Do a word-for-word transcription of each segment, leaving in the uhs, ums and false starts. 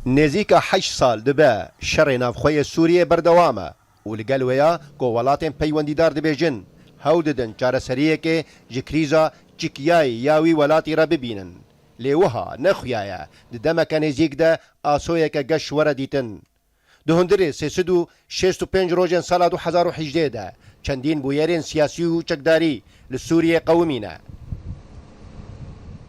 Nêzîka heşt sal dibe şerê navxwe yê Sûriyê berdewam e û li gel wê ya ku welatên peywendîdar dibêjin, hewl didin çareseriyekê ji krîza çikiyayî ya wî welatî re bibînin. Lê wiha nexuyaye di demeke nêzîk de asoyeke geş were dîtin. Di hundirê sê sed û şêst û pênc rojên sala du hezar û hejdeh de çendîn bûyerên siyasî û çekdarî li Sûriyê qewimîne.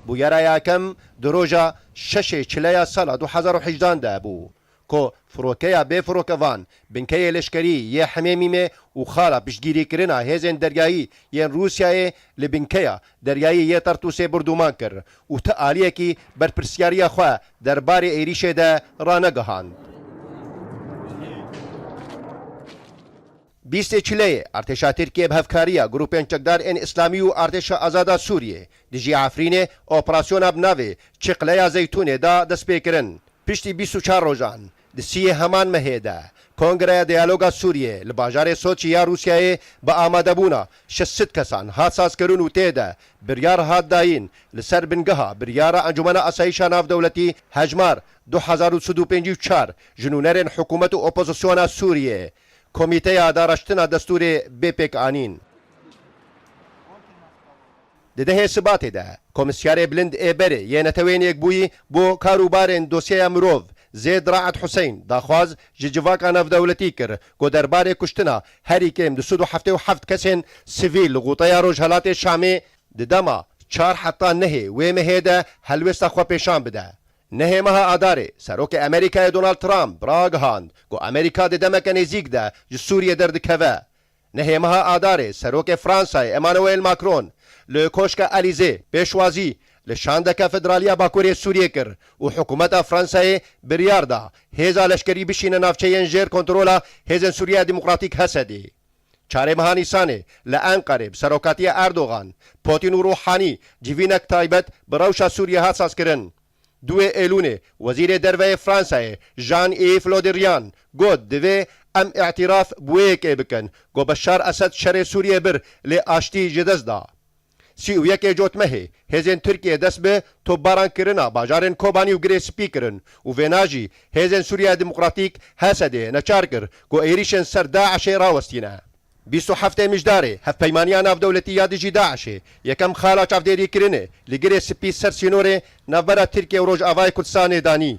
Bûyera yakem di roja şeşê çileya sala du hezar û hejdan de bû, ku firokeya bê firokevan binkeyê leşkerî yê Hemêmîmê û xala piştgîrîkirina hêzên deryayî yên Rûsyayê li binkeya deryayî yê Tertûsê bordûman kir û ti aliyekî berpirsiyariya xwe derbarê êrîşê de ranegihand. Bîstê çileyê artêşa Tirkiyê bi hevkariya grûpên çekdar ên Îslamî û Artêşa Azada Sûriyê dijî Efrînê operasyona bi navê Çiqleya Zeytûnê da destpêkirin. Piştî bîst û çar rojan, di siyê heman mehê de, Kongreya Diyaloga Sûriyê li bajarê Soçî ya Rûsyayê bi amadebûna şeş sed kesan hat sazkirin û tê de biryar hat dayîn li ser bingeha biryara Encûmena Asayîşa Navdewletî hejmar du hezar û sed û pêncî û çar ji nûnerên hikûmet û opozisyona Sûriyê, Komîteya Daraştina Destûrê bê pêkanîn. Di dehê Sibatê de Komîsyarê Bilind ê Berê yê Neteweyên Yekbûyî bo Karûbarên Dosyeya Mirov Zêd Raed Huseyn daxwaz ji civaka navdewletî kir ku derbarê kuştina herî kêm du sed û heftê û heft kesên sivîl li Xuteya Rojhelatê Şamê di dema çar heta nehê wê mehê de helwêsta xwe pêşan bide. Nehê meha Adarê Serokê Amerîkayê Donald Trump ragihand ku Amerîka di demeke nêzîk de ji Sûriyê derdikeve. Nehê meha Adarê Serokê Fransayê Emmanuel Macron li Koşka Elîzê pêşwazî li şandeke federaliya Bakurê Sûriyê kir û hikûmeta Fransayê biryar da hêza leşkerî bişîne navçeyên jêr kontrola Hêzên Sûriya Demokratîk, H S D'ê. Çarê meha Nîsanê li Enqerê bi serokatiya Erdogan, Putin û Ruhanî civînek taybet bi rewşa Sûriyê hat sazkirin. Duwê Êlûnê Wezîrê Derve yê Fransayê Jean-Yves Le Drian got, divê em îtiraf bi wê yekê bikin ku Beşar Esed şerê Sûriyê bir, lê aştî ji dest da. Sî û yekê Cotmehê hêzên Tirkiyê dest bi topbarankirina bajarên Kobanî û Girê Spî kirin û vêna jî Hêzên Sûriya Demokratîk, H S D'ê, neçar kir ku êrîşên ser DAIŞ'ê rawestîne. Bîst û heftê Mijdarê Hevpeymaniya Navdewletî ya dijî DAIŞ'ê yekem xala çavdêrîkirinê li Girê Spî ser sînorê navbera Tirkiye û Rojavayê Kurdistanê danî.